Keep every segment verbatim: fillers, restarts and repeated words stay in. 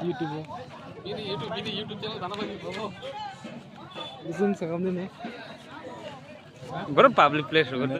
YouTube o. Ini YouTube, ini YouTube channel dana bagi, bro. Zoom sakam ni ne. Bro, public place, bro.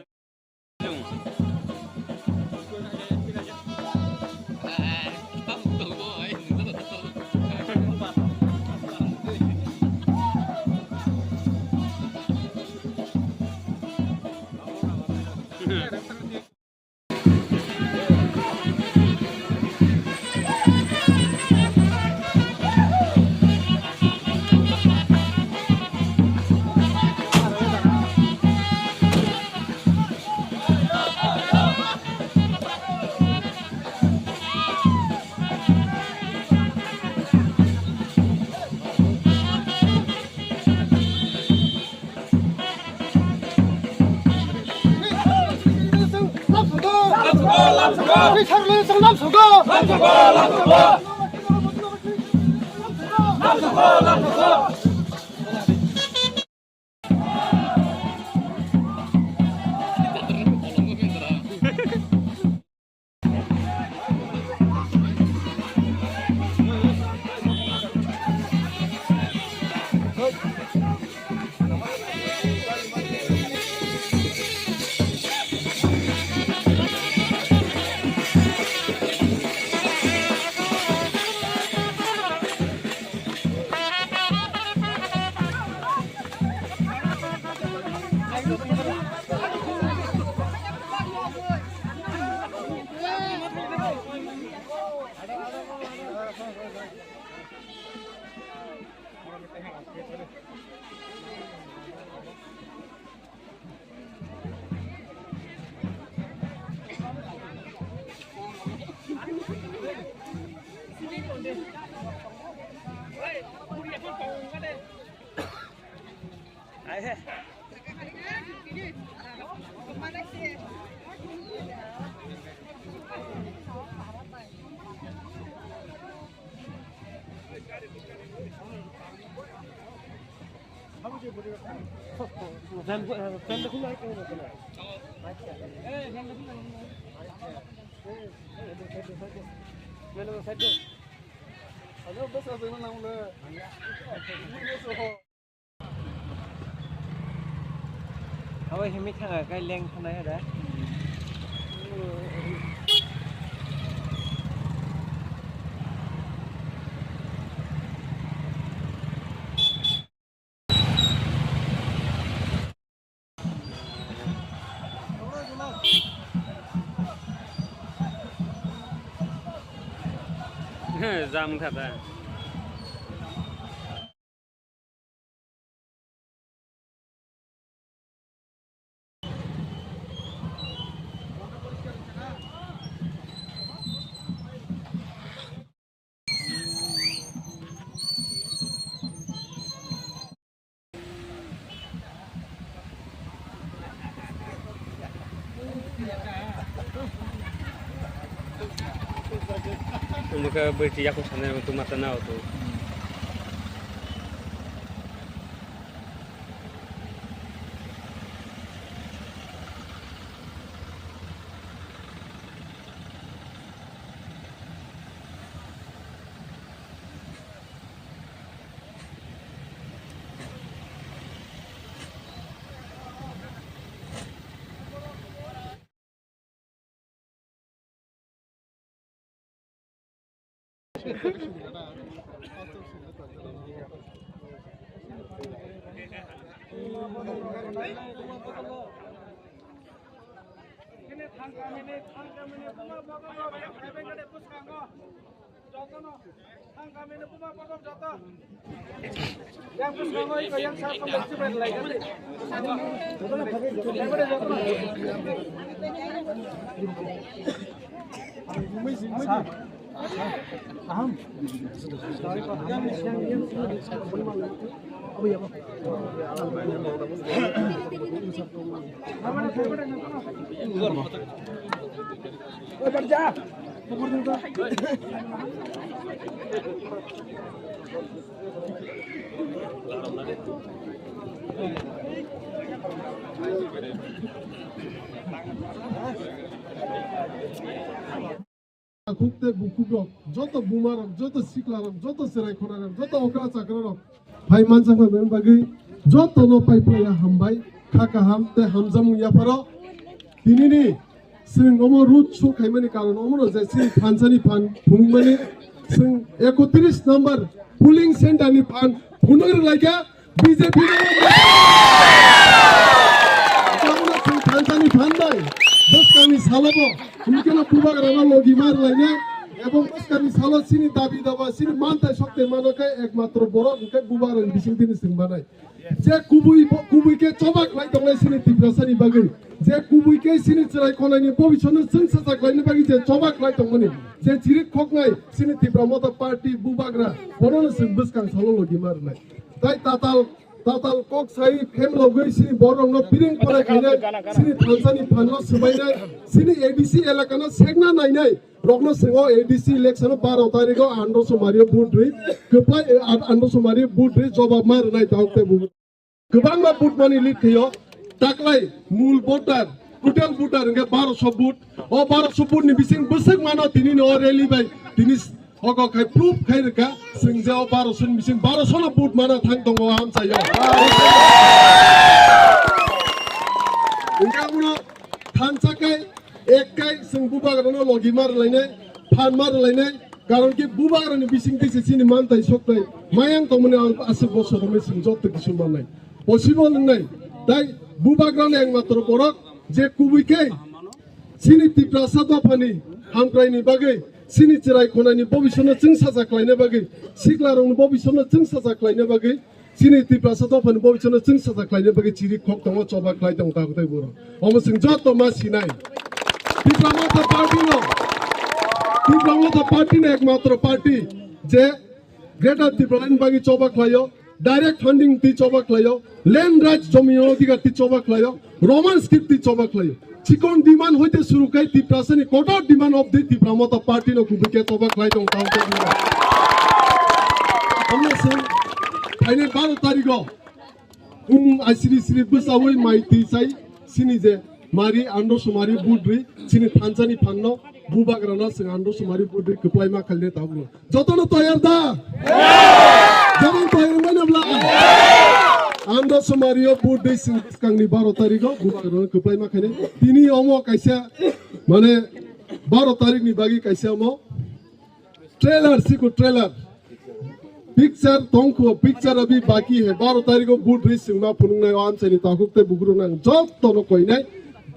Abo himwi thanga kai leng thangna ya da. Jam kha da. Omo khe bwrwi twi yakung sanai rok tongma ta nao to. Takhuk tei bukhuk rok, joto buma rok, joto sikla rok, joto chwrai khona rok, joto okra chakra rok phai manjakma bagwi joto no pai phlaiya hambai, kha kaham tei hamjakmung yapharo. Tinini chwng omo road show khaimani karon omono je chini thansa ni phan phunukmani chwng ekotris number polling center ni phan phunuk rwlaikha. B J P no Tamuna chwng thansa ni phan bai bwskangni salobo hwnkheno bubagrano logi ma rwlainai ebong bwskangni salo chini dabi daba chini manthai sokte mano khe ekmatro borok hwnkhe bubagrani bisingtwini chwng manai. Je kubui bo, kubui khe choba khlai tongnai chini Tiprasani bagwi, je kubui khe chini chwrai konaini bobiswrno chwng sacha khlaini bagwi je choba khlai tongmani, je chirik khoknai chini Tipra Motha Party bubagra, bonono chwng bwskang salo logi ma rwnai. Tai tatal, tatal kok sai khemlogwi chini borokno piring porai khainai, chini thansani phanno swbainai, chini A D C elakano sekna nainai, rokno swngo A D C election o baro tarikh o Andro Somari o vote rwi, kwplai, eh, Andro Somari o vote rwi jobab ma rwnai tawk tei bu. Kwbangma vote mani lead khaio, taklai mul voter, total voter hwnkhe baroso vote. O baroso vote ni bising bwswk mano tini no rally bai tini Hoko khai proof khai rwkha, chwng je o baroso ni bising baroso no vote mana thang tongo, amchaio. Hwnkhe abono thansa khai, ek khai chwng bubagrano logi ma rwlainai, phan ma rwlainai, karon ki bubagrani bising twi se chini mantai soktai mayang tongmani ang aswk bosor romwi chwng joto kisu mannai. Possible wngnai, tai bubagrano ekmatro borok je kubui khai, Chini Tiprasa dophani hamkraini bagwi, chini chwrai khonani bobiswrno chwng sacha khlaina bagwi, siklarokni bobiswrno chwng sacha khlaina bagwi, chini Tiprasa dophani bobiswrno chwng sacha khlaina bagwi chiri khok tongo, choba khlai tongo, takhuk tei borok. Omo chwng joto ma sinai. Tipra Motha Party no, Tipra Motha Party no ekmatro party je Greater Tipraland bagwi choba khlaio, direct funding twi choba khlaio, land rights jomi odhikar twi choba khlaio, Roman script twi choba khlaio. Chikon demand hoite suru khai Tiprasani kotor demand of the Tipra Motha Party no kubui khe choba khlai tong tong tong. Amne sung phainai baro tarikh o um asiri siri bwsawi mai twi sai sini je mari ando sumari budri sini thansani phanno bubagrano sing ando sumari budri kwplai ma khalle tablo. Jotono toyar da? Jotono toyar wngmani bla? Ando sumario vote dei sing bwskangni baro tarikh o bubagrano kwplai ma khainai. Tini omo kaisa mane baro tarikh ni bagwi kaisa omo trailer, siko trailer. Picture tongkho, picture abi baki he baro tarikh o vote dei sing ma phunuknai o amchaini takhuk tei bugruk nang jotono koinai.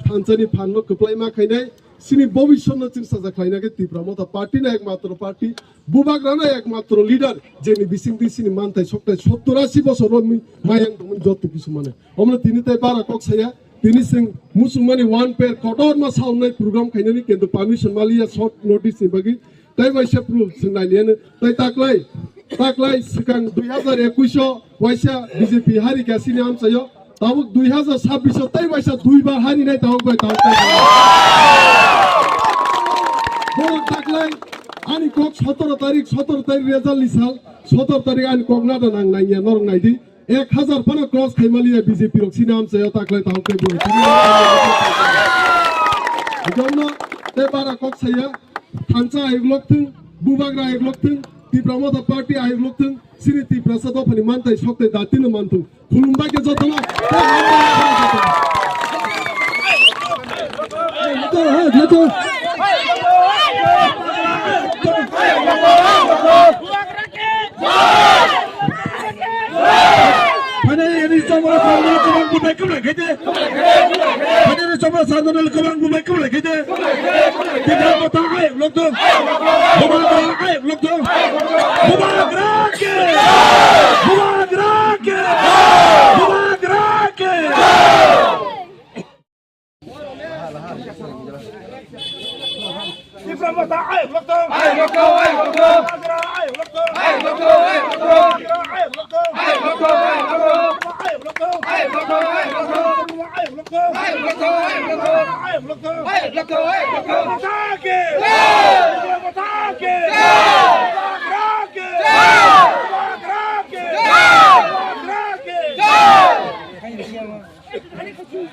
Thansani phanno kwplai ma khainai. Chini bobiswrno chwng sacha khlaina khe Tipra Motha Party no ekmatro party, bubagrano ekmatro leader, jeni bisingtwi chini manthai sokthai sottor ashi bosor romwi mayang tongmani joto kisu mane. Omno tini tai bara kok saya, tini chwng muchungmani one pair kotorma saunai program khainani kintu permission maliya short notice ni bagwi. Tai waisa phuru chwng nailiyano. Tai taklai, taklai swkang dui hazar ekush o waisa B J P hari kha sini amchaio. Tabuk dui hazar sabbish o tai waisa dui bar hari nai tabuk bai tabuk tai. Borok taklai ani kok sotoro tarik, sotoro tarik result ni sal, sotoro tarik ani kok nada nang nangya norok naidi. Ek hazar phano cross khaimaliya B J P rok sini amchaio taklai tabuk tai bwrwi. Jono te bara kok saya. Thansa ayuk lok thung, bubagra ayuk lok thung, Tipra Motha Party ayuk lok thung, sini Tiprasa dophani mantai sokte dati no manthung. Khulumbai khe jotono. Phainai ani chongmani sarno kwbang buthai kwbang khaide. Phainai ani chongmani sarno kwbang buthai kwbang khaide. Tipra Motha ayuk lok thung. Bubagra ayuk lok thung. Bubagra ke. Bubagra ke. Bubagra ke. Tipra Motha ayuk lok thung. Ayuk lok thung, ayuk lok thung. Bubagra ayuk lok thung. Ayuk lok thung, ayuk lok thung. Bubagra ayuk lok thung. Ayuk lok thung, ayuk lok thung. Ayuk lok thung, ayuk lok thung. Bubagra ayuk lok thung. Ayuk lok thung, ayuk lok thung. Ayuk lok thung, ayuk lok thung. Tipra Motha ke. Jai! Tipra Motha ke. Jai! Bubagra ke. Jai! Bubagra ke. Jai! Tipra Motha ayuk lok thung.